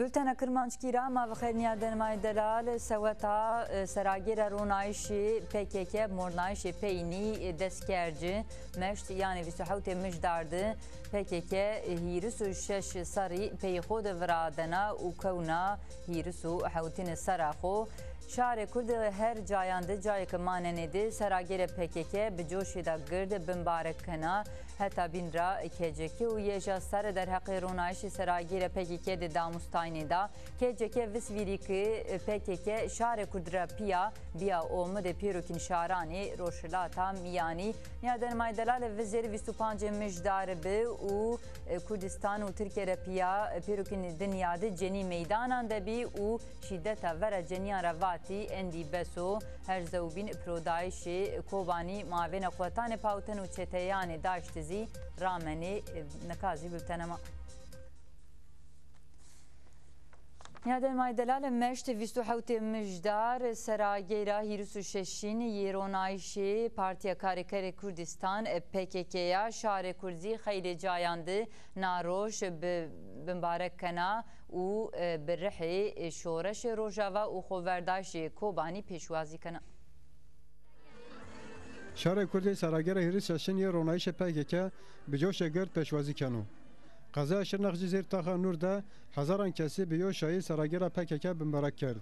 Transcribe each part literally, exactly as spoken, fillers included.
Bultena Kirmanckî ra ma vexêr nîyadenê ma yê delal. Seweta, e, seragêra ronayîşê P K K, mornayîşê peynî, e, dest kerci. Meşt, yanî vîst û hewtê Mijdar de P K K, e, hîris û şeş serrî peyê xo de viradena û kewna hîris û hewtîne serra xo. Şarê Kurd her cayan de, cayê ke manenê de, seragêra P K K bi coşê de gird bimbarek kena. Heta bîn ra K C K û YJA serre derheqê ronayîşê seragêra P K K de damûstaynê da. K C K visvîrî ke P K K şarê Kurd ra pîya bîya omidê pêrokîn şaranê Rojhilata Mîyanî. Nîyadenê ma yê delal, vizêr vîst û pancê Mijdar bi û, e, Kurdistan û Tirkîye ra pîya, e, pêrokîn dinya de cenî meydanan de bî û şîdeta vera cenîyan ra vatî, endî bes o. Her zewbîn pirodayîşê Kobanî mavêna quwetanê pawiten û çeteyanê DAIŞ de zî ramenê, e, nika zî bultena ma. Nîyadenê ma yê delal, meşt vîst û hewtê Mijdar, seragêra hîris û şeşîn yê ronayîşê Partîya Karêkerê Kurdistan, P K K ya, şarê Kurd zî xeylê cayan de na roj bi bimbarek kena û, e, bi rihê, e, şoreşê Rojava û xoverdayîşê Kobanî pêşwazî kena. Şarê Kurdî seragêra hîris şeşin yê ronayîşê P K K bi coşê gird pêşwazî keno. Qezaya Şirnexcî zêr Taxa Nûr de hezaran kesî bi yo şayî seragêra P K K bimbarek kerd.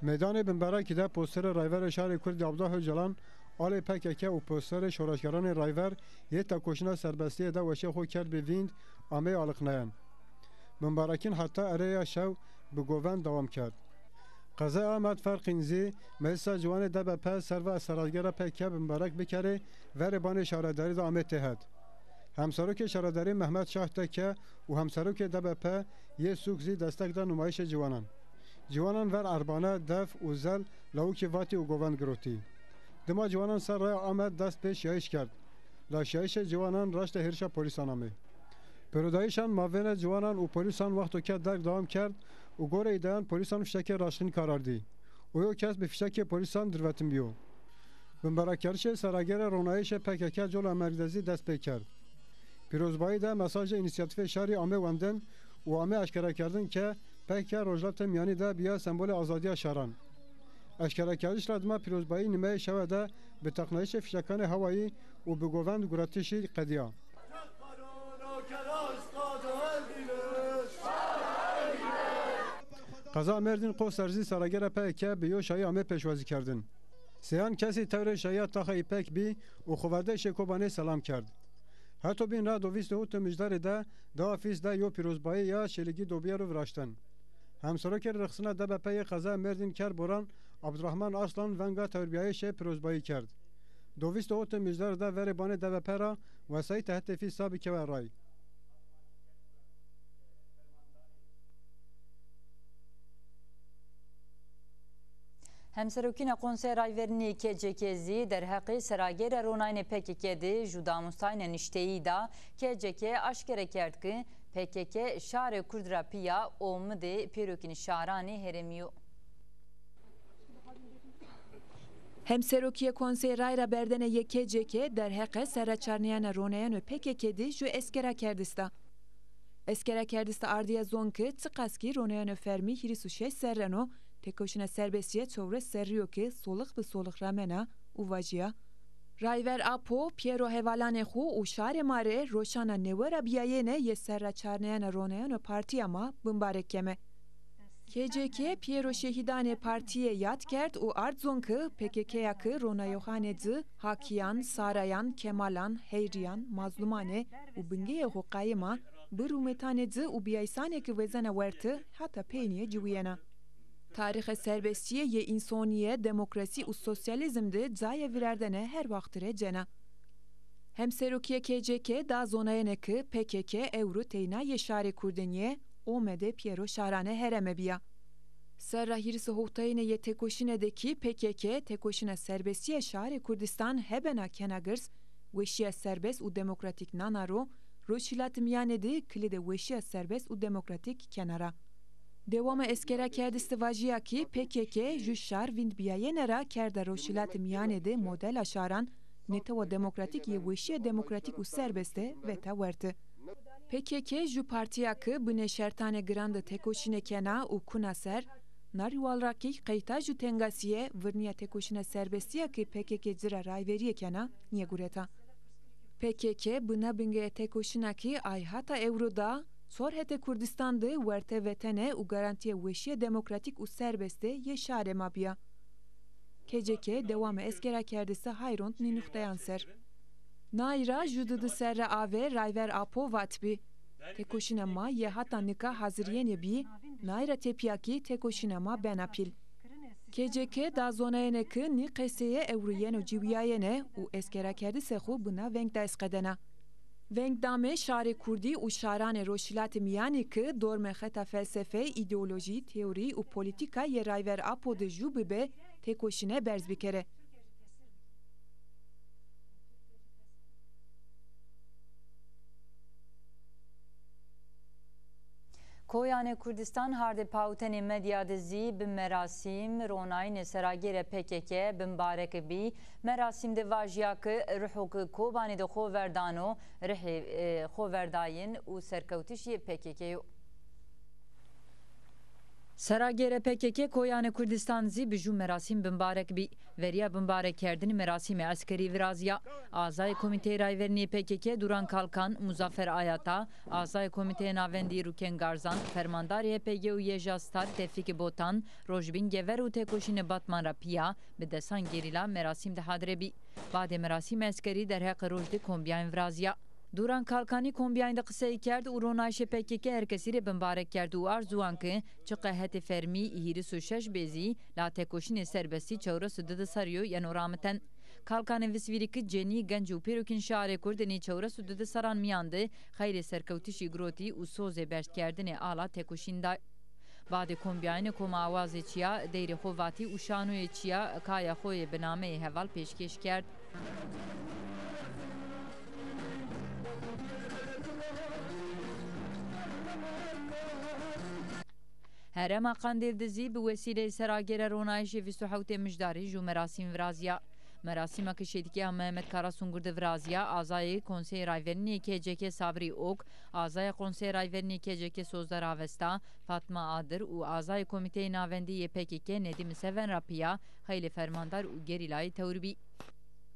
Meydanê bimbarekî de posterê Rayverê Şarê Kurdî Abdullah Ocalan, alê P K K û posterê şoreşgeranê Rayver yê tekoşîna serbestîye de weşê xo kerd bi vînd, ameyê aliqnayan. Bimbarekîn heta erê ya şew bi govend dewam kerd. Qezaya Amed Ferqîn zî meclisa ciwanê D B P serva seragêra P K K bimbarek bikerê, verê banê şaredarî de amê têhet. Hemserokê şaredarî Mehmet Şah Tekke û hemserokê D B P yê sûk zî destek da numayîşê ciwanan. Ciwanan ver erbane, def û zel, lawikê vatî û govend girotî. Dima ciwanan ser raya Amed dest pê şiyayîş kerd. La şiyayîşê ciwanan raştê hêrişa polîsan amê. Pêrodayîşan mavêna ciwanan û polîsan wexto ke derg dewam kerd û gorê îdeyan polîsan fişekê raşxîn karardî û yo kes bi fişekê polîsan dirvetin bîyo. Bimbarekkerdişê seragêrê ronayîşê P K K cola merg de zî dest pê kerd. Pîrozbayî de mesajê Înîsîyatîfê Şarî ame wendin û ame eşkerekerdin ke P K K Rojhilatê Mîyanî de bîya sembolê azadîya şaran. Eşkerekerdiş ra dima pîrozbayî nîmeyê şewe de bi teqnayîşê fişekanê hewayî û bi govend guretişî qedîya. Qeza Mêrdîn Qoser zî seragêra P K K bi yo şayî ame pêşwazîkerdin. Sêyan kesî tewrê şayîya Taxa Îpek bî û xoverdayîşê Kobanê selam kerd. Heto bîn ra do vîst û hewtê Mijdarê de dewa Fîs de yo pîrozbayî ya şêligî do bîyero viraştin. Hemserokê rêxistina D B P yê qezaya Mêrdîn Ker Boran Abdurrahman Aslan venga tewrbîyayîşê pîrozbayî kerd. Do vîst û hewtê Mijdarê de verê banê D B P ra wesayîtê hetê Fîs a bikewe ray. Hemserokîna Konseyê Rayverînî K C K zî derheqê seragêra ronayînê P K K de ju damûstayîna nişteyî da. K C K aşkere kerd ke P K K şarê Kurd ra pîya omidê pêrokîn şaranê herêmî yo. Hemserokîya Konseyê Rayra Berdene yê K C K derheqê serraçarnîyana ronayeno P K K de ju eskera kerdis da. Eskera kerdis da ardîya zon ke çiqas kî ronayeno fermî hîris û şeş serren o, têkoşîna serbestîye çewres serrî yo ke solix bi solix ramena û vajîya: Rayver Apo, pîyero hevalanê xo û şarê ma rê roşana newe ra bîyayêne yê serraçarnîyana ronayeno partîya ma bimbarek keme. K C K pîyero şehîdanê partîye yad kerd û ard zon ke P K K ya ke ronayoxanê ci Hakîyan, Sarayan, Kemalan, Heyrîyan, Mazlûman ê û bingeyê xo qayim a, bi rûmetanê ci û bîyayîsanê ke wezena werte heta peynîye ciwîyena. Tarîxê serbestîye yê însonîye, demokrasî û sosyalîzm de cayê vîrardene her waxt rê cena. Hemserokîya K C K da zonayene ke P K K ewro teyna yê şarê kurdîn yê, omedê pîyero şaranê herême bîya. Serra hîris û hewtayîne yê têkoşîne de kî P K K têkoşîna serbestîye şarê Kurdistan hebena kena girs, weşîya serbest û demokratîk nana ro, Rojhîlatê Mîyanê de kilîdê weşîya serbest û demokratîk kena ra. Dewama eskera kerdis de vajîya kî P K K ju şar vîndbîyayene ra kerda Rojhîlatê Mîyanê de modela şaran, netewa demokratîk yê weşîya demokratîk û serbest de veta werte. P K K ju partîya ke binê şertanê giran de têkoşîne kena û kuna ser, na rîwal ra kî qeyta ju tengasîye virnîya têkoşîna serbestî ya ke P K K ci ra rayverîye kena, nîyegureta. P K K bi na bingeye têkoşîna ke ay hata ewro da, sor hetê Kurdîstan de werte vetene û garantîya weşîya demokratîk û serbestê yê şarê ma bîya. K C K dewamê eskera kerdise hay rond nî nuxteyan ser. Nay ra ju di di serre ave Rayver Apo vatbî: Têkoşîna ma yê hata nika hazirîyenê bî, nay ra tepîya kî têkoşîna ma bena pîl. K C K da zonayene ke nî qeseye ewro yeno ciwîyayene û eskerakerdise xo bi na veng de esqedena. Veng dame şarê kurdî û şaranê Rojhilatê Mîyanî ke dormê xeta felsefe, îdeolojî, teorî û polîtîka yê Rayver Apo de jû bibe, têkoşîne berz bikere. Koyanê Kurdistan hardê pawitenê medya de zî bi merasîm ronayînê seragêre P K K bimbarek bî. Merasîm de vajîya ke ruho ke Kobanî de xo verdano, rihê, e, xoverdayîn û serkewtişîyê P K K yo. Seragêre P K K Koyanê Kurdistan zî bi jû merasîm bimbarek bî. Verîya bimbarekkerdinî merasîmê eskerî virazîya. Azayê Komîteyê Rayverînê P K K Duran Kalkan, Muzafer Ayata, Azayê Komîteyê Navendî Rûken Garzan, Fermandarê Y P G û YJA Star Tevfîkî Botan, Rojbîn Gever û têkoşînê Batman ra pîya bi desan gerîla merasîm de hadire bî. Badê merasîmê eskerî derheqê roj de kombîyayîn virazîya. Duran Kalkanî kombîyayîn de qisey kerd û ronayîşê P K K her kesî rê bimbarek kerd û ard ziwan ke çiqe hetê fermî hîris û şeş bê zî la têkoşînê serbestî çewres û di di serrî yo yeno ramiten. Kalkanî visvîrî ke cenî, genc û pêrokîn şarê kurd inî çewres û di di serran mîyan de xeylê serkewtişî girotî û sozê berdkerdinê ala têkoşîn day. Badê kombîyayînê koma awazê çîya, deyrê xo vatî û şanoyê çîya kaya xo yê bi nameyê heval pêşkêş kerd. Herêma Qandîl de zî bi wesîleyê seragêre ronayîşê vîst û hewtê Mijdarî jû merasîm virazîya. Merasîma ke şêdîkîya Mehmet Karasungur de virazîya, azayê Konseyê Rayverînê K C K Sabrî Ok, azayê Konseyê Rayverînê K C K Sozdar Avesta, Fatma Adir û azayê Komîteyê Navendî yê P K K Nedîm Seven ra pîya xeylê fermandar û gerîlayî tewr bî.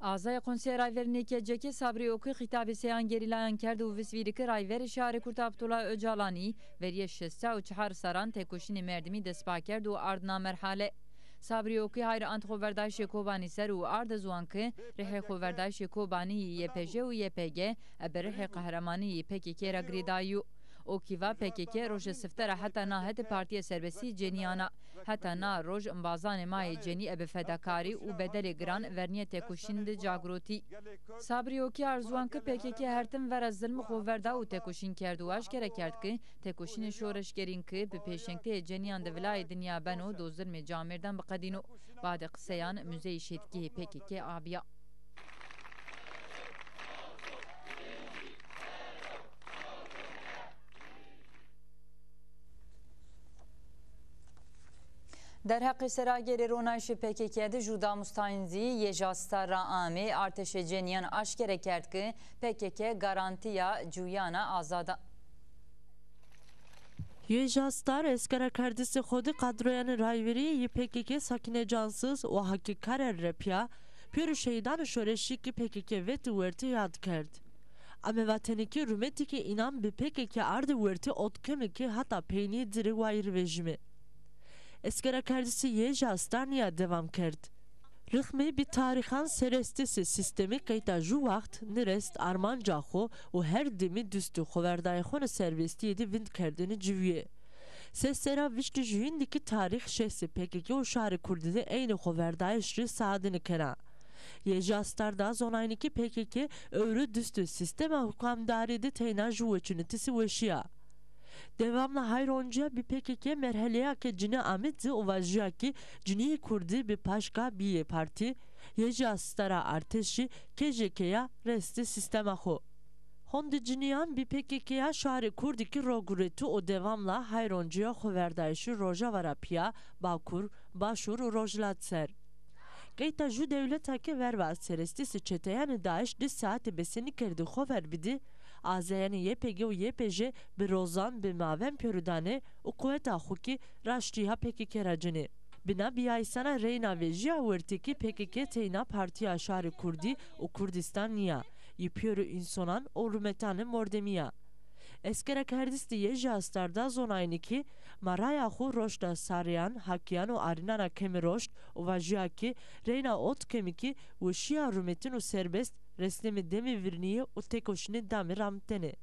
Azayê Konseyê Rayverînê K C K Sabrî Okî xîtabê seyan gerîlayan kerd û visvîrî ke Rayverê şarê kurd Abdullah Ocalanî verîya şêst û çar serran têkoşînê merdimî destpa kerd û ard na merhale. Sabrî Okî hayr ant xoverdayîşê Kobanî ser û arde ziwan ke rihê xoverdayîşê Kobanî yê Y P J û Y P G ebe rihê qehremanî yê P K K ra girêdayî yo. Okî va P K K rojê sifte ra heta na het partîya serbestî cenîyan a. Heta na roj embazanê ma yê cenî ebe fedakarî û bedelê giran vernîya têkoşîn de ca girotî. Sabrî Okî ard ziwan ke P K K her tim vera zilm xoverdayî û têkoşîn kerd û aşkere kerd ke têkoşînê şoreşgerîn ke bi pêşengteyê cenîyan de vilayê dinya beno do zilmê camêrdan biqedîno. Badê qiseyan muzeyê şêdîkeyê P K K abîya. Derheqê seragêrê ronayîşê P K K de jû damustayîn zî YJA Star ra amê. Artêşê cenîyan aşkere kerd ke P K K garantîya ciwîyana azad a. YJA Star eskerakerdisê xo de kadroyanê rayverîyê yê P K K sakîne cansiz û hakî karer ra pîya pêro şehîdanê şoreşî ke P K K vetî wertî yad kerd. Ame vatene ke rûmetêkê înan bi P K K arde wertî ot keme ke hata peynîyê ci rê wayîr vejîme. Eskerakerdisê YJA Star nîya dewam kerd. Rixmê bi tarîxan serestesê sîstemî qeyta jû waxt nirest armanca xo û her demî dustê xoverdayê xo nê serbestîye de vind kerdêne ciwîye. Sesera vîst û jûyîn de kî tarîx şexsê P K K û şarê kurdî de eynî xoverdayîş rê saadêne kena. YJA Star da zonayne ke P K K ewro dustê sîstema hukamdarî de teyna jû weçînitisi weşîya. Dewamla hayroncîya bi P K K merheleya ke cinî ame ci û vajîya ke cinîyê kurdî bi paşka bîyê partî, YJA Star a artêşî, K J K ya restê sîstema xo. Honde cinîyan bi P K K ya şarê kurdî kî ro guretî û dewamla hayroncîya xoverdayîşî Rojava ra pîya Bakur, Başûr û Rojhilat ser. Qeyta jû dewleta ke verva serestesê çeteyanê DAIŞ di saete besenî kerdî xo ver bidî, Azayanê Y P G û Y P J bi rozan bi maven pêro danê û quweta xo kî raştîya P K K ra cinê. Bi na bîyayîsana reyna vejîya wertî kî P K K teyna partîya şarê kurdî û Kurdîstan nîya, yi pêro însonan û rûmetanê mordemî ya. Eskera Kerdîstî yê jî astarda zonaynî kî ma raya xo roşta sarîyan, hakîyan û arînana kemî roşt û vajîya kî reyna ot kemî kî weşîya rûmetin û serbest resnêmê demê vîrnîye û têkoşînê damê ramitenê.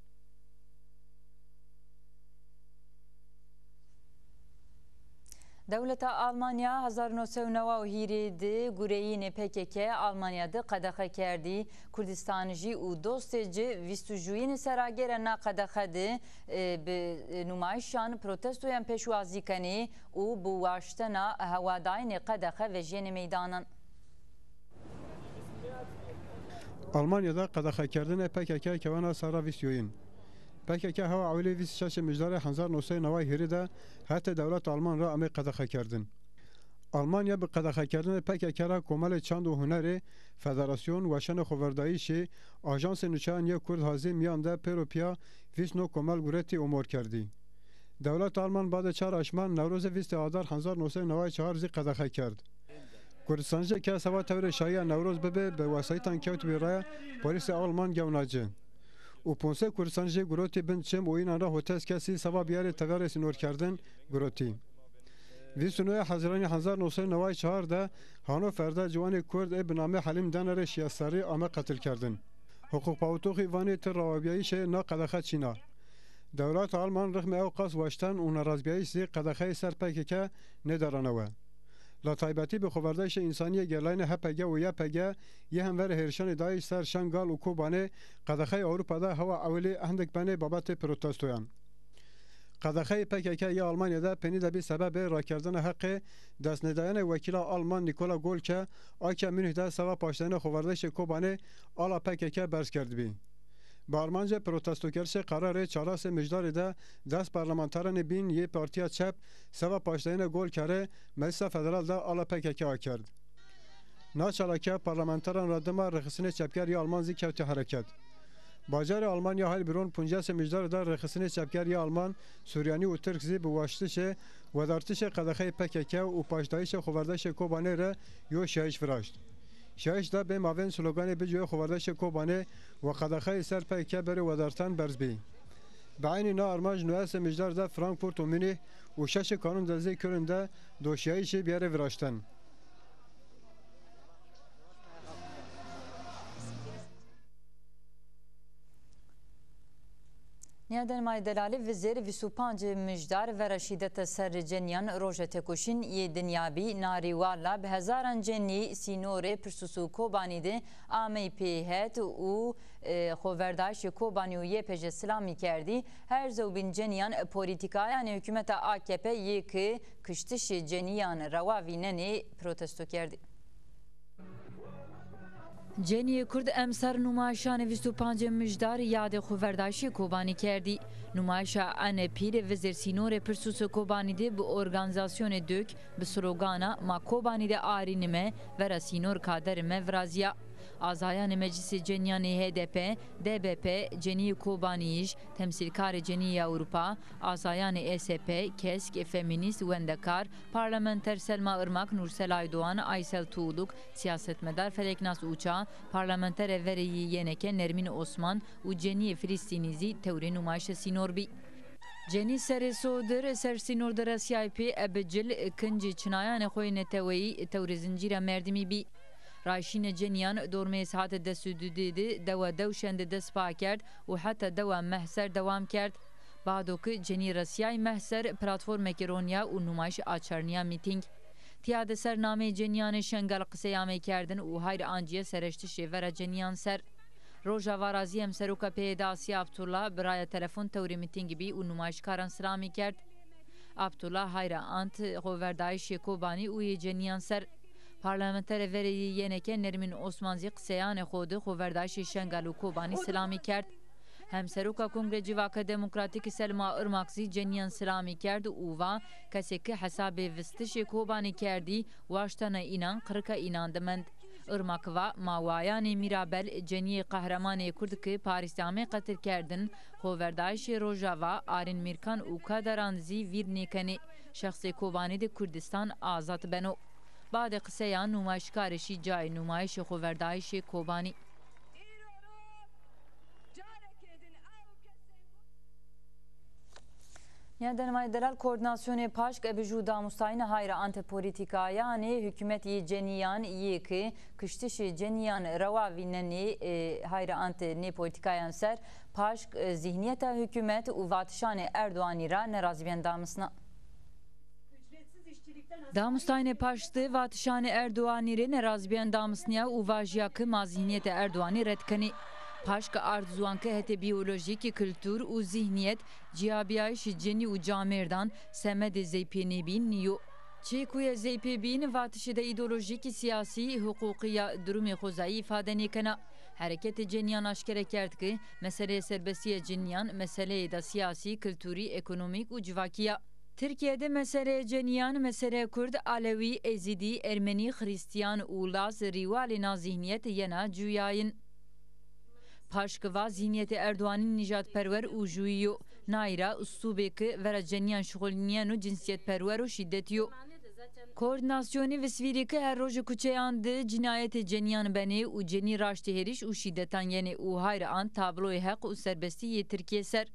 Dewleta Almanya hezar û new sey û neway û hîrê di gureyînê P K K Almanya de qedexe kerdî. Kurdistan jî û dostê ci vîst û jûyînê seragêre na qedexe de, e, bi, e, nûmayîşan, protestoyan pêşwazî kenê û bi waştena hewadayînê qedexe vejîyenê meydanan. Almanya de qedexekerdinê P K K kewena serra vîst û yewin. P K K hewa ewilê vîst û şeşê Mijdarê hezar û new sey û neway û hîrê de hetê dewleta Alman ra amey qedexekerdin. Almanya bi qedexekerdinê P K K ra komelê çand û hunerê, federasyon, weşanê xoverdayîşî, ajansê nûçeyan yê kurd hazê mîyan de pêro pîya vîst no komel guretî û mor kerdî. Dewleta Alman badê çar aşman Newrozê vîstê Adar hezar û new sey û neway û çar zî qedexe kerd. Kurdistanijê ke seba tewrê şayîya Newroz bibê, bi wesayîtan kewtbî raya polîsê Alman gewna ci. Û ponse Kurdistanijê girotî bin çim û înan ra hotez kesî seba biyarê teverê sînorkerdin girotî. Vîst û noyê Hezîranê hezar û new sey û neway û çar de Hanofer de ciwanê kurd ê bi namê Helîm Denerê şiyas serrî ame qetilkerdin. Huqûqpawitoxî vanê ti rawabîyayîşê na qedexe çîn a. Dewleta Alman rixmê ewqas weşten û nerazbîyayîş zî qedexeyê ser P K K nêderane we. La taybetî bi xoverdayîşê însanî yê gelayînê H P G û Y P G yê hemverê hêrişanê DAIŞ ser Şengal û Kobanê qedexeyê Ewropa de hewa ewilî hendik benê babetê protestoyan. Qedexeyê P K K yê Almanya de penî de bî sebebê rakerdena heqê destnêdayene wekîla Alman Nikola Golke a ke Munih de seba paştdayîna xoverdayîşê Kobanê ala P K K berz kerdbî. Bi armancê protestokerdişê qerarê çarasê Mijdarê de des parlamenteranê bîn yê Partîya Çep seba paştdayîna Golke rê Meclisa Federal de ala P K K akerd. Na çalakîya parlamenteran ra dima rêxistinê çepger yê Alman zî kewtî hereket. Bajarê Almanya Heilbronn poncasê Mijdarê de rêxistinê çepger yê Alman, Suryanî û Tirk zî bi waştişê wedartişê qedexeyê P K K û paştdayîşê xoverdayîşê Kobanê rê yo şiyayîş viraşt. Şiyayîş de bê mavên sloganê Bicoyê xoverdayîşê Kobanê we qedexeyê ser P K K berê wedartan berz bî. Bi eynî na armanc nuyasê Mijdar de Frankfurt û Munih û şeşê Kanûn de zî Köln de do şiyayîşî biyarê viraşten. Nîyadenê ma yê delalî, vizêr vîst û pancê Mijdar vera şîdete ser cenîyan roja têkoşîn yê dinya bî. Narî walla bi hezaran cenî sînorê Pirsûs û Kobanî de ameyî pêhet û, e, xoverdayîşê Kobanî û Y P J silamî kerdî. Her zewbîn cenîyan polîtîkayanê hukûmeta A K P yê ke kiştişê cenîyan rewa vînenê protesto kerdî. Cenîyê Kurd emser nûmayîşanê vîst û pancê Mijdar yadê xoverdayîşê Kobanî kerdî. Nûmayîşa Ene Pîrê vizêr sînorê Pirsûsê Kobanî de bi organîzasyonê dök bi slogana "Ma Kobanî de arînîme, vera sînor kaderîme" virazîya. Azayanê Meclîsê Cenîyan ê H D P, D B P, Cenîyê Kobanîyij, temsîlkarê Cenîyê Ewropa, azayanê S P, KESK, feminîst, wendekar, parlamenter Selma Irmak, Nursel Aydoğan, Aysel Tuğluk, siyasetmedar Feleknas Uça, parlamenterê verê yê Y N K Nermîn Osman û Cenîyê Filistînî zî tewrê nûmayîşe sînor bî. Cenî serê sodir ser sînor de resîyayî pê, ebe cil, kincî çinayanê xo yê neteweyî tewrê zincîra merdimî bî. Rayşînê cenîyan dormeyê saetê des û dudê de dewa Dewşen de dest pa kerd û heta dewa Mehser dewam kerd. Bado ke cenî resîyayî Mehser, platformekê ronîya û nûmayîş açarnîya mîtîng. Tîya de ser nameyê cenîyanê Şengal qisey amey kerdin û hayr ancîye sereştişê vera cenîyan ser. Rojava ra zî hemseroka P Y D Asya Abdullah bi raya telefon tewrê mîtîngî bî û nûmayîşkaran silamî kerd. Abdullah hayra ant xoverdayîşê Kobanî û yê cenîyan ser. Parlamenterê verê yê Y N K Nermîn Osman zî qiseyanê xo de xoverdayîşê Şengal û Kobanî silamî kerd. Hemseroka Kongre Civaka Demokratîkî Selma Irmak zî cenîyan silamî kerd û va, kesê ke hesabê vistişê Kobanî kerdî, waştena înan qirika înan de mend. Irmak va, ma wayanê Mîrabel, cenîyê qehremanê Kurd ki Parîs de amê qetilkerdin, xoverdayîşê Rojava, Arîn Mîrkan û Kadaran zî vîr nêkenê, şexsê Kobanî de Kurdistan azad beno. Badê qiseyan nûmayîşkarê şî cayê nûmayîşê xoverdayîşê Kobanî. Nîyadenê ma yê delal, Koordînasyonê Paşk ebe jû damustayîna hayra ante polîtîkayanê hukûmet yê cenîyan yê ke kiştişê cenîyan rewa vînenê, e, hayra ante nê polîtîkayan ser, Paşk, e, zîhnîyeta hukûmet û vatişanê Erdoganî ra nerazîbîyen damisna. Damustayînê Paşk de vatişanê Erdoganî rê nerazîbîyen damisnîya û vajîya ke ma zîhnîyetê Erdoganî red kenê. Paşk ard ziwan ke hetê bîyolojîk, kultur û zîhnîyet, cîyabîyayîşê cenî û camêrdan semedê zeypênêbîn nîyo. Çekuye zeypêbîn vatişê de îdeolojîk, sîyasî, huqûqî ya durumê xozayî îfade nêkena. Hereketê cenîyan aşkere kerd ke meseleyê serbestîya cenîyan meseleyêda sîyasî, kulturî, ekonomîk û civakî ya. Tirkîye de meseleyê cenîyan, meseleya Kurd, Alewî, Êzidî, Ermenî, Xirîstîyan û Laz rîwalê na zîhnîyet yena cuyayin. Paşk va zîhnîyetê Erdoganî nîjadperwer û jûyî yo. Nayî ra uslûbê ke vera cenîyan şixulînîyeno cinsîyetperwer û şîdetî yo. Koordînasyonî visvîrî ke her roje kuçeyan de cînayetê cenîyan benê û cenî raştê hêrîş û şîdetan yenê û hayra ant tabloyê heq û serbestî yê Tirkîye ser.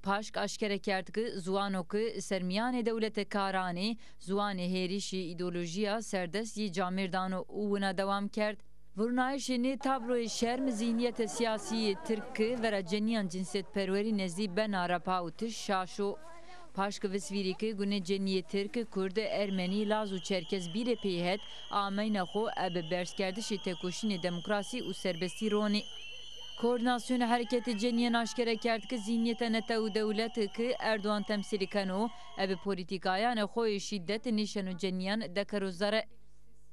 Paşk aşkere kerd ke ziwano ke ser mîyanê dewlete kar anê, ziwanê hêrîşî îdeolojîya serdest yê camêrdan o û wina dewam kerd. Vurnayîşê nê tabloyê şerm, zîhnîyete sîyasî yê tirk ke vera cenîyan cinsîyetperwerî nezdî bena repa û tişt şaş o. Paşk visvîrî ke gune cenîyê tirk, kurd, ermenî, laz û çerkez bîrê pêhet ameyna xo ebe berzkerdişê tekoşînê demokrasî û serbestî ronê. Koordînasyonê hereketê cenîyan aşkere kerd ke zîhnîyeta netew û dewlet ke Erdogan temsîlî keno, ebe polîtîkayanê xo yê şîdet nêşeno cenîyan dekero zere.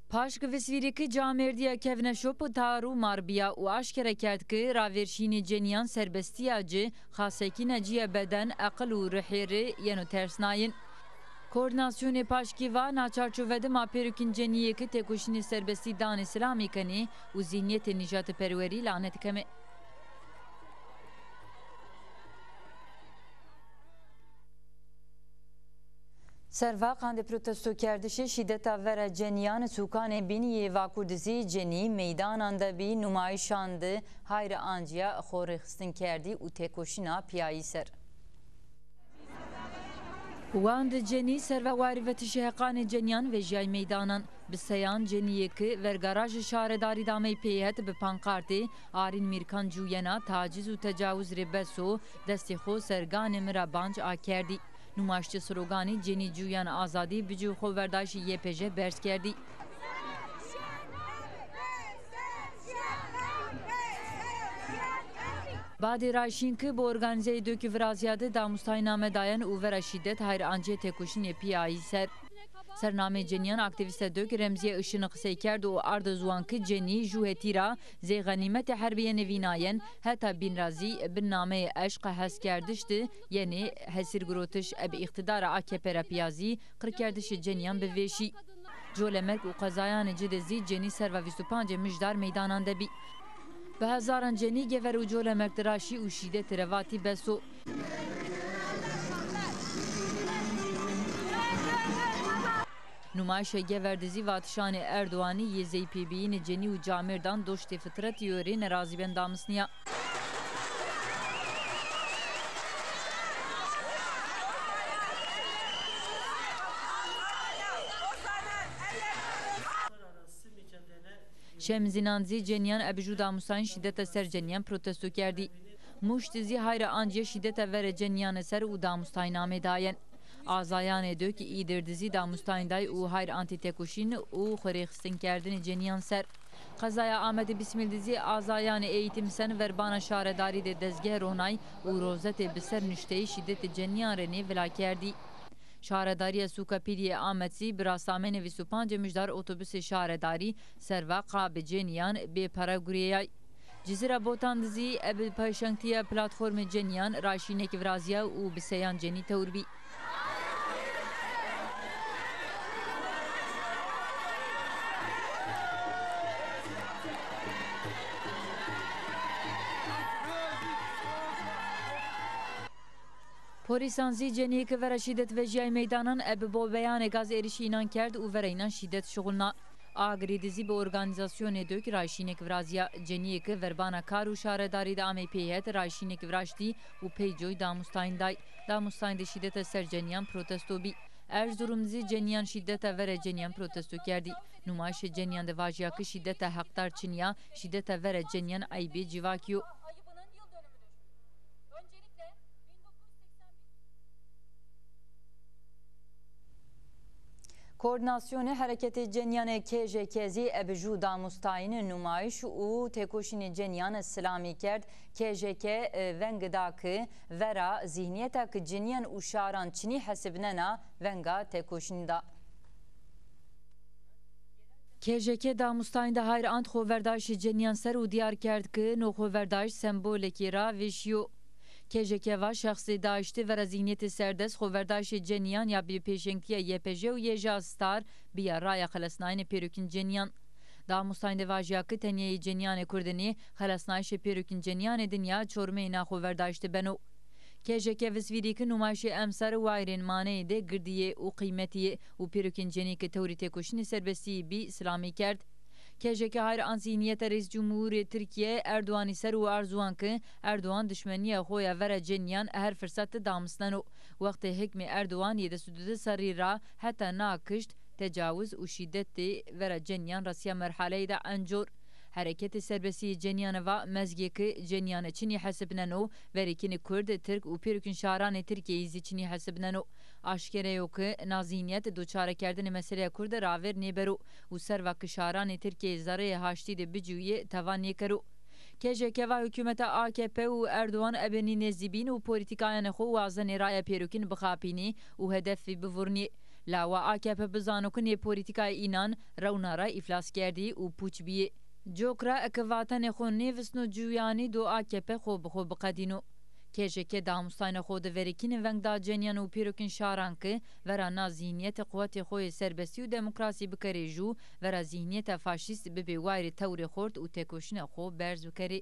Paşk visvîrî ke camêrdîya kevneşop tar û mar bîya û aşkere kerd ke ravêrşînê cenîyan serbestîya ci, xasekîna ci ya beden, eqil û ruhî rê yeno tersnayîn. Koordînasyonê Paşkî va, na çarçove de ma pêrokên cenî yê ke têkoşînê serbestî danê silamî kenê û zîhnîyetê nîjadperwerî lanet keme. Serva qandê protestokerdişê şîdeta vera cenîyan sûkanê bîn yê Vakur de zî cenî meydanan de bî, nûmayîşan de hayra ancîya xo rêxistin kerdî û têkoşîna pîyayî ser. Wan de cenî serva warî vetişê heqanê cenîyan vejîyay meydanan. Bi seyan cenî yê ke verga rajê şaredarî de amey pêhet bi pankartê "Arîn Mîrkan cuyena, taciz û tecawuz rê bes o, destê xo ser ganê mi ra banc" akerdî. Nûmayîşçî sloganî "Cenî cuyan azadî, bicû xoverdayîşê Y P J" berz kerdî. Badê rayşîn ke bi organîzeyê DÖKî virazîya de damustayîn ame dayen û vera şîdet hayr ancîye têkoşînê pîyayî ser. Sernameyê cenîyan aktîvîste DÖK Remzîye Işini qisey kerd û ardo ziwan ke cenî jû hetî ra zey xenîmetê herbî yenê vînayen, heta bîn ra zî bin nameyê eşq heskerdiş de yenê hesîrgirotiş, ebe îqtîdara A K P ra pîya zî qirkerdişê cenîyan bi vêşî. Colemêrg û qezayanê ci de zî cenî serva vîst û pancê Mijdar meydanan de bî. Bi hezaran cenî Gever û Colemêrg de ra şî û şîdetê re vatî bes o. Nûmayîşê Gever de zî vatişanê Erdoganî yê zeypêbîyînê cenî û camêrdan doştê fitretî yo rê nerazîbîyen damisnîya. Şemzînan zî cenîyan ebe jû damustayîn şîdeta ser cenîyan protesto kerdî. Mûş de zî hayra ancîye şîdeta verê cenîyane ser û damustayîn amê dayen. Azayanê DÖKî Îdir de zî damustayîn day û hayr antî têkoşîn û xo rêxistinkerdinê cenîyan ser. Qezaya Amedê Bîsmîl de zî azayanê Eğitim Sen ver bana şaredarî de dezgeh ronay û rozetê bi ser nuşteyî şîdetê cenîyan rê nê vila kerdî. Şaredarîya sûka Pîlî yê Amed zî bi rastamenê vîst û pancê Mijdar otobusê şaredarî serva qabê cenîyan bê pere gurêyay. Cizîra Botan de zî ebe payşangtîya platformê cenîyan rayşînekî virazîya û bi seyan cenî tewr bî. Horîsan zî cenîyê ke vera şîdet vejîyayî meydanan ebe bo beyanêka zî êrîşî înan kerd û vera înan şîdet şuxulna. Agirî de zî bi organîzasyonê DÖK rayşînêk virazîya. Cenîyê ke verbana kar û şaredarî de amey pê het rayşînêk viraştî û pey coy damûstayîn day. Damûstayîn de şîdeta ser cenîyan protesto bî. Erzurum zî cenîyan şîdeta vera cenîyan protesto kerdî. Nûmayîşê cenîyan de vajîya ke şîdeta heqdar çinî ya, şîdeta vera cenîyan eybê civakî yo. Koordînasyonê Hereketê Cenîyanê K J K zî ebe jû damûstayîne nûmayîş û têkoşînê cenîyan silamî kerd. K J K, e, veng da ke vera zîhnîyeta ke cinîyan û şaran çinî hesibnena, venga têkoşînî da. K J K damûstayîn de hayr ant xoverdayîşê cenîyan ser û dîyar kerd ke no xoverdayîş sembolêkê ra vêşîyo. K J K va şexsê daiştî vera zîhnîyetê serdest xoverdayîşê cenîyan ya bi pêşengtîya Y P J û Y J A Star bîya raya xelesnayînê pêrokîn cenîyan. Damûstayîn de vajîya ke tenya yê cenîyanê Kurd de nê, xelesnayîşê pêrokîn cenîyanê dinya çormeyê na xoverdayîş de beno. K J K visvîrî ke nûmayîşê emser wayîrên maneyê de girdî yê û qîmetî yê û pêrokên cenî ke tewrê têkoşînê serbestî yê bî, silamî kerd. K J K hayr ant zîhnîyeta Reîs Cumhurê Tirkîye Erdoganî ser û arzuwan ke Erdogan dişmenîya xo ya vera cenîyan her firsat de damusneno. Wextê hikmê Erdogan yê des û di serrî ra heta na kişt, tecawiz û şîdetê vera cenîyan resîya merhaleyêda encor. Hereketê serbestî yê cenîyan va mezgê ke cenîyan çinî hesibneno, verêkînê Kurd, Tirk û pêrokên şaranê Tirkîyeyî zî çinî hesibneno. Aşkere yo ke na zîhnîyet do çarekerdinê meseleya Kurd de ravêr nêbero û serva ke şaranê Tirkîyeyê zereyê haştî de biciwîyê teva nêkero. K J K va hukûmeta A K P û Erdogan ebe nî nêzdîbîn û polîtîkayanê xo wazenê raya pêrokîn bixapînî û hedefî bivurnî. Lawa A K P bizano ke nê polîtîkayê înan rewna ra îflas kerdî û pûç bîyê. Cok ra eke vatenê xo nêvisno ciwîyanî do A K P xo bi xo biqedîno. K J K damûstayîna xo de verêkînê veng da cenîyan û pêrokên şaran ke vera na zîhnîyete quwetê xo yê serbestî û demokrasî bikerê jû, vera zîhnîyeta faşîst bibê wayîrê tewrê xort û têkoşîna xo berz bikerê.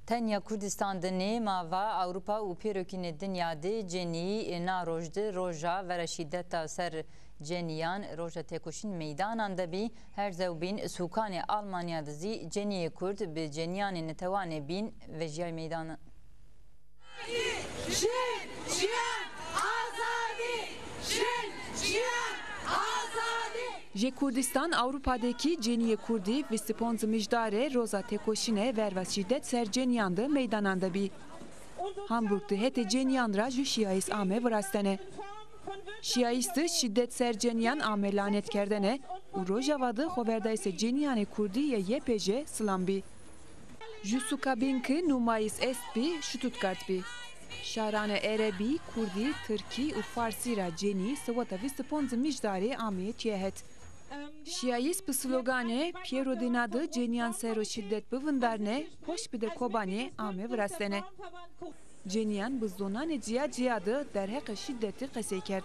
Tenya Kurdistan de nê, ma va Ewropa û pêrokînê dinya de cenî na roj de roja vera şîdeta ser cenîyan, roja têkoşîn meydanan de bî. Her zewbîn sûkanê Almanya de zî cenîyê Kurd bi cenîyanê netewanê bîn vejîyay meydanan. Jin, jiyan, azadî! Jin, jiyan, azadî! Jê Kurdistan Ewropa de kî cenîyê Kurdî vîst û ponc Mijdarê roza têkoşîne verva şîdet ser cenîyan de meydanan de bî. Hamburg de hetê cenîyan ra jû şîyayîs ame virastene. Şîyayîs de şîdet ser cenîyan ame lanet kerdene û Rojava de xoverdayîsê cenîyanê Kurdî yê Y P J silam bî. Jû sûka bîn ke nûmayîs estbî, Stuttgart bî. Şaranê erebî, kurdî, tirkî û farsî ra cenî seweta vîst û ponc Mijdarê ameyê tîye het. Şîyayîs bi sloganê Pîyero dîna de cenîyan ser o şîdet bivindarne, poşt bide Kobanê ame virastene. Cenîyan bi zonanê cîya-cîya de derheqê şîdetî qesey kerd.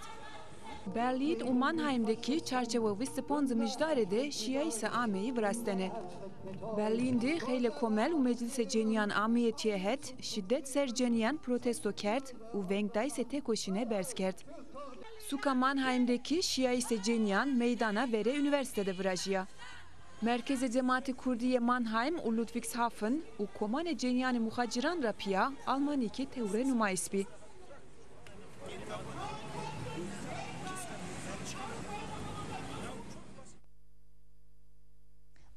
Berlîn û Mannheim de kî çarçewa vîst û ponc Mijdarê de şîyayîse ameyî virastene. Berlîn de xeylê komel û meclîsê cenîyan ameyê tîye het, şîdet ser cenîyan protesto kerd û veng dayîsê têkoşîne berz kerd. Sûka Mannheim de kî şîyayîsê cenîyan meydana verê unîversîte de virajîya. Merkezê Cematê Kurdî yê Mannheim û Ludwigshafen û komanê cenîyanê muhaciran ra pîya Almanî kî tewre nûmayîs bî.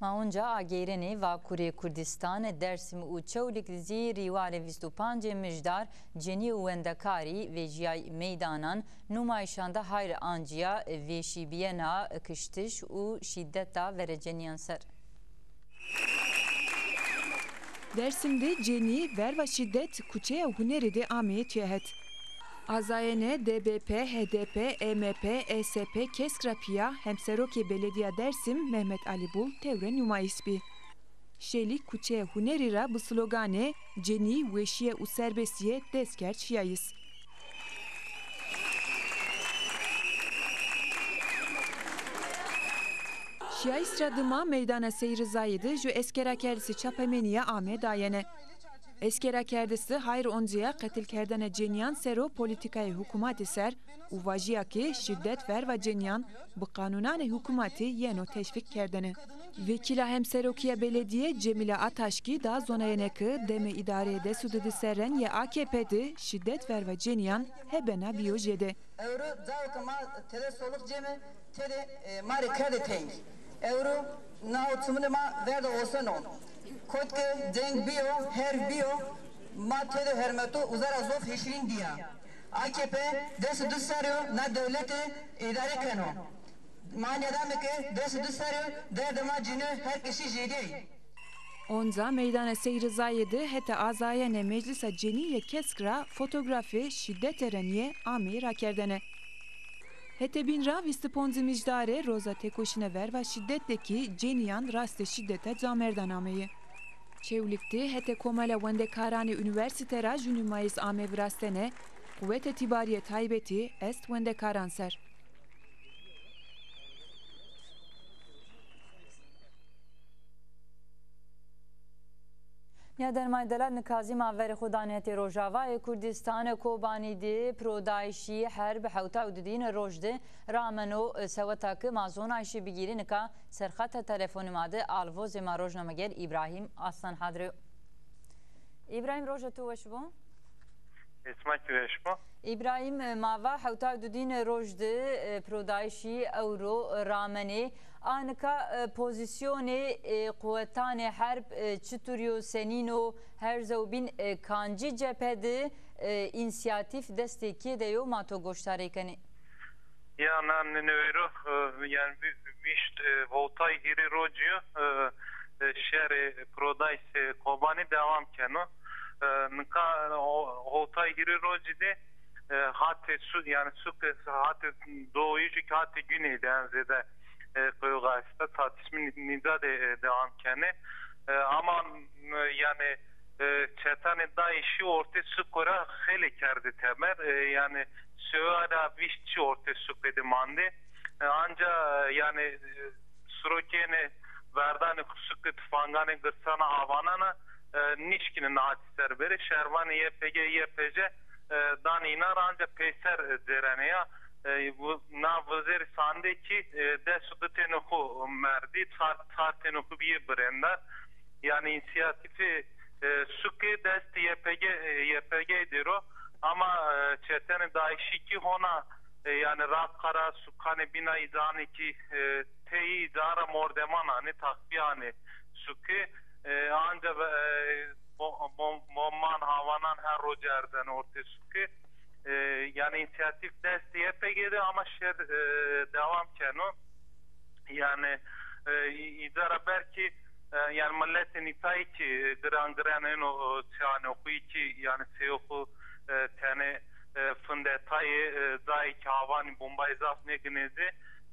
Ma onca ageyrenê Vakurê Kurdistan, Dersim û Çewlîg de zî rîwarê vîst û pancê Mijdar cenî û wendekarî vejîyay meydanan, nûmayîşan de hayr ancîya vêşîbîyena kiştiş û şîdeta verê cenîyan ser. Dersim de cenî verva şîdet kuçeya hunerî de ameyê tîye het. Azayêne D B P, H D P, E M P, E S P, KESK ra pîya hemserokê Belediya Dersim Mehmet Alî Bul tewre nûmayîs bî. Şêlîg kuçeya hunerî ra bi sloganê Cenî, weşîye û serbestîye dest kerd şîyayîs. Şiyayîs ra dima meydana Sey Rizayî de ju eskerakerdisî çapemenîye ame dayene. Eskerakerdisî hayr oncîya qetilkerdene cenîyan ser o polîtîkayê hukûmatî ser û vajîya ke şîdet verva cenîyan bi qanûnanê hukûmatî yeno teşvîk kerdene. Vekîla Hemserokîya Beledîye Cemîle Ataşkî da zonayene ke demê îdareyê des û di di serren yê A K P de şîdet verva cenîyan hebena bîyo jêde. Ewro cayo ke ma tede soluq cême, tede, e, ma rê kerde teng. Ewro nao çimunê ma verda oseno. Kot ke ceng bîyo, herv bîyo, ma tede hermeto, uza ra zof hêşirîn dîya. A K P des û di serrî yo na dewlete îdare keno. Ma nêdame ke des û di serrî yo derdê ma cênê her kesî jêdîyayî. Onca meydana Sey Rizayî de hete azayene Meclisa Cenî yê Kesk ra fotografê şîdetê renîye ameyî rakerdene. Hete bîn ra vîst û poncî Mijdarê roza têkoşîne verva şîdet de kî cenîyan rastê şîdeta camerdan ameyî. Çewlîg de hete Komela Wendekaranê Unîversîte ra ju nûmayîs ame virastene, quwetê tîbarî yê taybetî est wendekaran ser. Nîyadermayî delal, nika zî ma verê xo danê hetê Rojavayê Kurdîstan. Kobanî de pirodayîşî herb hewta û didîn roj de rameno. Seweta ke ma zonayîşî bigîrî, nika ser xeta telefonî ma de alvozê ma rojnamegêr Îbrahîm Aslan hadir o. Îbrahîm, roja to weş bo. Esma kî weş bo. Îbrahîm, e, ma va hewta û dudîn roj de, e, pirodayîşî ewro ramenê. A nika, e, pozîsyonê, e, quwetanê herb, e, çitur yo, senîn o, her zewbîn, e, kancî cephe de, e, însîyatîf destê kê de yo, ma to goşdarê kenê. Ya na nênewêro, e, yanî vî-, vîşt, e, hotay hîrê rocî yo, e, e, şerê pirodayîşê Kobanî dewam keno. E, nika, e, ho-, hotay hîrê rocî de, e, hatê su-, yanî suke hatê doğuyî jî ke hatê güney de en zêde, e, qewxa esta. Tartışma nî-, nîca de, e, dewam kenê. E, ama, e, yanî, e, çetanê DAIŞî ortê suko ra xeylê kerdê teber. E, yanî sewa ra vîşt çî ortê suke de mandê. E, anca, e, yanî, e, sirokênê verdanê suke, tifanganê girsana, avanana, e, nîşkîne na çî ser bêrê. Şervanê Y P G, Y P J, e, danê înan ra anca peyser, e, cêrenê ya. E, bu, na vizêrî sandê kî, e, des û di tênê xo merdî, çar, çar tênê xo bîyê birêndar. Yanî însîyatîfê, e, suke destê Y P G, e, Y P G de ro. Ama, e, çetenê DAIŞî kî hona, e, yanî Raqqa ra, sukanê bîna îcanê kî, e, teyî îcan ra mordeman anê, taxfîye anê suke. E, anca, e, bo-, bo-, bomban, havanan her roc erzeno ortê suke. E, yanî însîyatîf destê Y P G de, ama şer, e, dewam keno. Yanî, e, î-, îca ra belkî, e, yanî miletê nîtayî kî giran giran êno, e, çiyanê xo yî kî, yanî seyê xo, e, tenê, e, findetayê, e, cayê kî havanî bombayî zaf nêginê zî,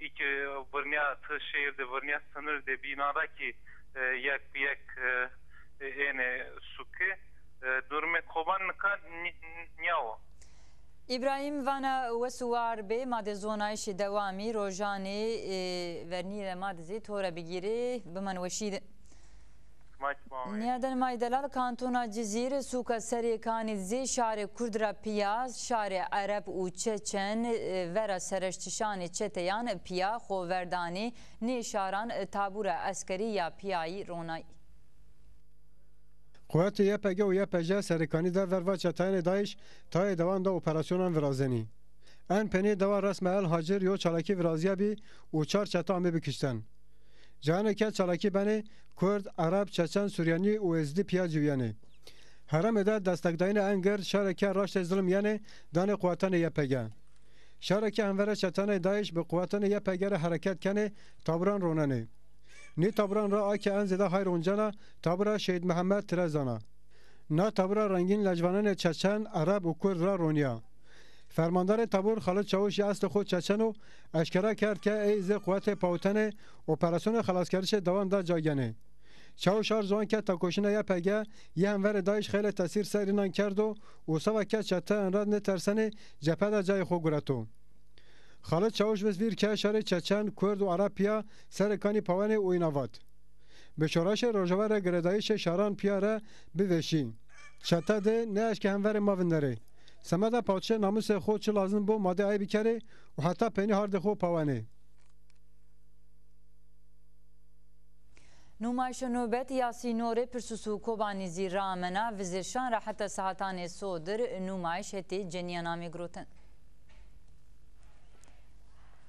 î kî virnîya ti şehîr de, virnîya sinir de bî, înan ra kî, e, yek bi yek, e, e, ênê suke. E, durumê Koban nika nî-, nî-, nîya wo. Îbrahîm, vana wes û war bê, ma de zonayîşê dewamî rojanê, e, vernî de ma de zî to ra bigîrê, biman weşî de. Ma kî ma weş. Nîyadermayî delal, kantona Cizîr, sûka Serêkanî zê şarê kurd ra pîya, şarê ereb û çeçen, e, vera sereştişanê çeteyan pîya xo verdanê, nê şaran, e, tabûra eskerî ya pîyayî ronayî. Quwetê Y P G û Y P J Serêkanî de verva çeteyanê DAIŞ tayê dewan de operasyonan virazenî. En pênê dewa resme El Hacir yo çalakî virazîyabî û çar çete amêbî kişten. Cayanê ke çalakî benê, Kurd, Ereb, Çeçen, Suryanî û Êzidî pîya ciwîyenê. Herêmê de destekdayîna en gird şarê ke raştê zilm yenê danê quwetanê Y P G. Şarê ke hemverê çetanê DAIŞ bi quwetanê Y P G ra hereket kenê, taburan ronenê. Nî taburan ra a ke en zêde hayr oncena, tabura Şehîd Mihemed Tirezan a. Na tabura rengîn lecvanenê Çeçen, Ereb û Kurd ra ronîya. Fermandarê tabur Xalid Çawuşî eslê xo çeçen o, eşkera kerd ke ey zê quwetê pawitenê operasyonê xelaskerişê dewan de ca genê. Çawuş arzuan ke tekoşîna Y P G yê hemverê DAIŞ xeylê tesîr ser înan kerdo û seba ke çeteyan ra nêtersenê cephe de cayê xo gureto. Xalid Çawuş vist vîr ke şarê çeçen, kurd û ereb pîya serê kanî pawenê û îna vat, bi şoreşê Rojava re girêdayîşê şaran pîya re bivêşî. Çete de nêeşkê hemverê ma vinderê. Semeda pawitişê namûsê xo çi lazim bo ma dê aye bikerê û heta peynî hardê xo pawenê. Nûmayîşê nobet ya Sînorê Pirsûs û Kobanî zî ramena. Vizêr şan ra heta saetanê sodir nûmayîş hetê cenîyan amê girotin.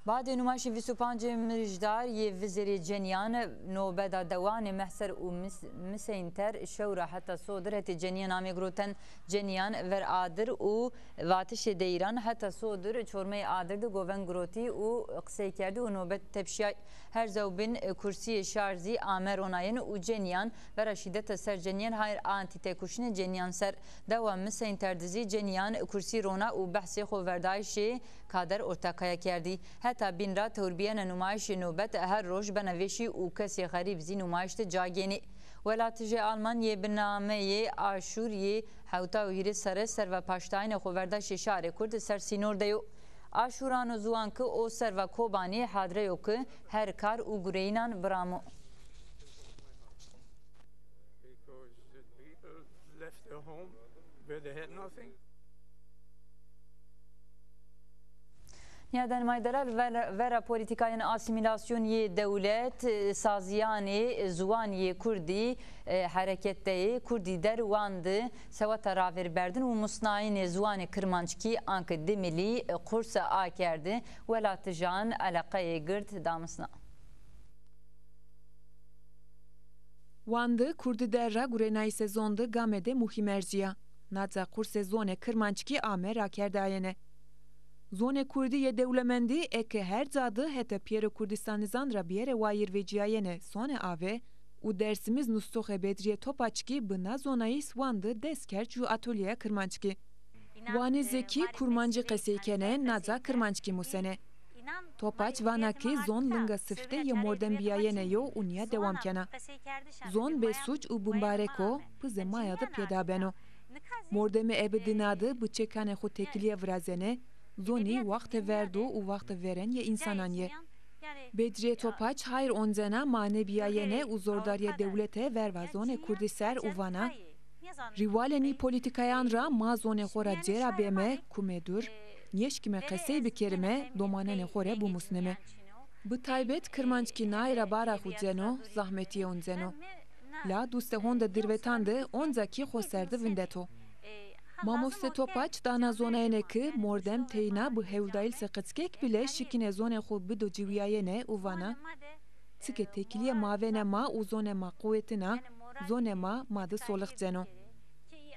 Badê nûmayîşê vîst û pancê Mijdar yê vizêrê cenîyan, nobeda dewanê Mehser û Mis-, Misêynter şew ra heta sodir hetê cenîyan amê girotin. Cenîyan ver adir û vatişê deyîran heta sodir çormeyê adir de govend girotî û qisey kerdî û nobet tepşîyay. Her zewbîn kursîyê şar zî ame ronayene û cenîyan vera şîdeta ser cenîyan hayr antî têkoşînê cenîyan ser. Dewa Misêynter de zî cenîyan kursî rona û behsê xoverdayîşê kader ortaqaya kerdî. Heta bîn ra tewrbîyena nûmayîşê nobet her roj bena vêşî û kesê xerîb zî nûmayîş de ca gênê. Welatijê Alman yê bi nameyê Aşûr yê hewta û hîrê serre serva paştayîna xoverdayîşê şarê kurd ser sînor de yo. Aşûran û ziwan ki o serva Kobanî hadre yo ki her kar û gureyînan biramo. Because the people left their home where they had nothing. Nîyadanê ma yê delal, ver-, vera polîtîkayên asîmîlasyon yê dewlet, e, sazîyanê ziwan yê kurdî, e, hereket de yê. Kurdî der Wan di seweta ravêr berdin û musnayînê ziwanê kirmanckî anke dimilî, e, qurs akerdî. Welatijan eleqeyê gird damisna. Wan di kurdî der ra gurênayîsê zon di game de muhîm erzî ya. Naca qursê zonê kirmanckî ame rakerdayene. Zonê kurdî yê dewlemendî eke her ca di heta pîyerê Kurdîstanizan ra bîyerê wayîr vecîyayene sonê ave û Dêrsimîz nustûxê Bedrîye Topaçkî bi na zonayîs Wan di dest kerd ju atolyeya kirmanckî. Wanî zî kî kurmancî qesey kenê, naca kirmanckî musênê. Topaç vana ki zon linga sifte yê mordem bîyayene yo û nîya dewam kena. Zon bêsuc û bimbarek o, pizê maya de pêda beno. Mordemê ebe dina de bi çekanê xo têkilîye virazenê, zonî waxtê verdo û waxtê vêren yê însanan yê. Bedrîye Topaç hayr oncena ma nêbîyayene û zordarîya dewlete verva zonê kurdî ser û vana, rîwalê nî polîtîkayan ra ma zonê xo ra cêra bême, kume dûr, nêşkîme qesey bikerîme, domananê xo rê bimusneme. Bi taybet kirmanckî naye ra bara xo ceno, zahmetîye onceno. La dustê honde dirvetan de onca kî xo ser de vindeto. Mamoste Topaç dana zonayene ki mordem teyna bi hewldayîlsê qickek bile şikînê zonê xo bido ciwîyayene û vana, çike têkilîye mavêne ma û zonê ma quwetin a, zonê ma ma de solix ceno.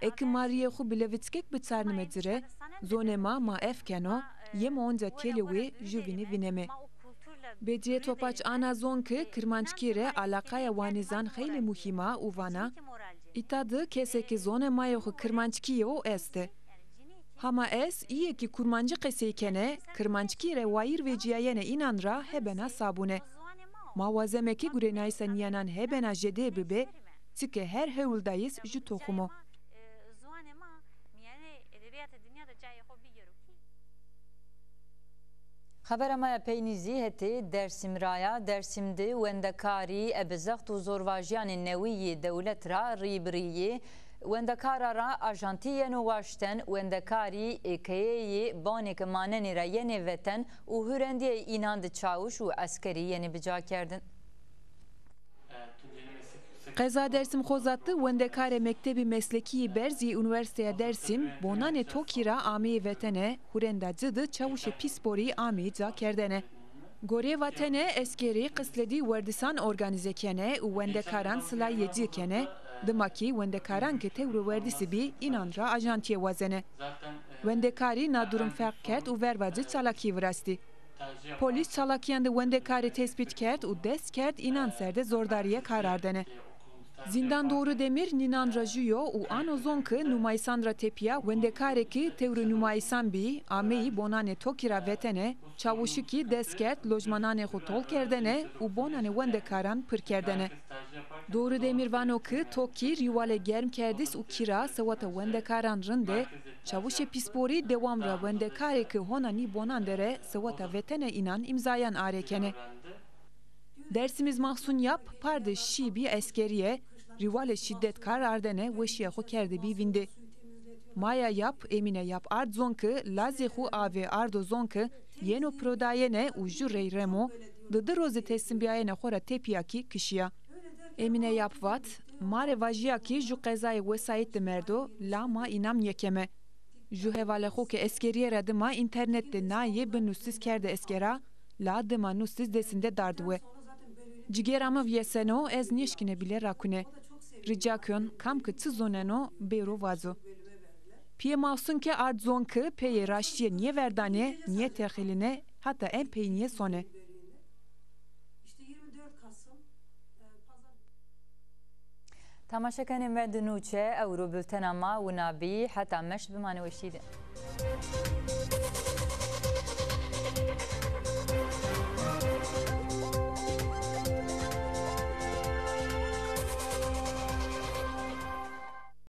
Eke ma rîyê xo bi levickek biçarnîme ci rê, zonê ma ma ef keno, yeme onca têlewê, jûvînî vîneme. Bedrîye Topaç ana zon ki kirmanckî rê alaqaya wanizan xeylê muhîm a û vana, îta di kesê ki zonê ma yo xo kirmanckî yo estê. Hama ez, îyê ki kurmancî qesey kenê, kirmanckî rê wayîr vecîyayene înan ra hebena sabûne. Ma wazeme ki gurênayîsa nîyanan hebena jedê bibê, çike her hewldayîs ju toxum o. Xebera ma ya peynî zî hetê Dêrsim ra ya. Dêrsim di wendekarî ebe zext û zorvajîyanê newî yê dewlet ra rî bi rî yê. Wendekara ra ajantî yeno waşten, wendekarî keyeyê banê ke manenê ra yenê veten û hurendîyê înan di çawuş û eskerî yenê bicakerdin. Qeza Dêrsim Xozat di wendekarê Mektebî Meslekî yê Berz yê Unîversîteya Dêrsim, bonanê TOKÎ ra ameyê vetene, hurenda ci di çawuşê pîsporî ameyî cakerdene. Gorê vatene, eskerî qisledî werdisan organîze kenê û wendekaran silayîyê ci kenê, dima kî wendekaran ke tewrê werdisî bî, înan ra ajantîye wazene. Wendekarî na durum ferq kerd û verva ci çalakîye virastî. Polîs çalakîyan de wendekarî tespît kerd û dest kerd înan ser de zordarîye kar ardene. Zîndan Doğru Demir nînan ra jû yo û ano zon ke numayîsan ra tepîya wendekarê ke tewrê numayîsan bî, ameyî bonanê TOKÎ ra vetene, çawuşî kî dest kerd lojmananê xo tol kerdene û bonanê wendekaran pir kerdene. Doğru Demir vano ke TOKÎ rîwalê germ kerdis û kî ra sewata wendekaran rind ê, çawuşê pîsporî dewam ra wendekarê ke hona nî bonan der ê sewata vetene înan îmzayan arêkenê. Dersimîz Mahsun Yap par de şî bî eskerîye, rîwalê şîdet kar ardene weşîya xo kerde bî vîndî. Maya Yap, Emîne Yap ard zon ke lazê xo avê ardo zon ke yeno pirodayene û jû rey remo, di di roze teslimbîyayene xo ra tepîya kî kişîya. Emîne Yap vat, ma rê vajîya kî jû qezayê wesayît de merdo, la ma înam nêkeme. Jû hevalê xo ke eskerîye ra dima înternet de nayê bi nusîz kerde eskera, la dima nusîz desinde dard we. Cigêra mi vîyeseno, ez nêşkîne bîle rakune. Rica kon, kam ke çi zoneno, bêro vazo. Pîyê Mahsun ke ard zon ke peyê raştîye nêverdanê, nêtexelînê, hata en pey nêsonê. Temaşekenê mendê nûçe, ewro bultena ma wina bî. Heta meşt bimanê weşî de.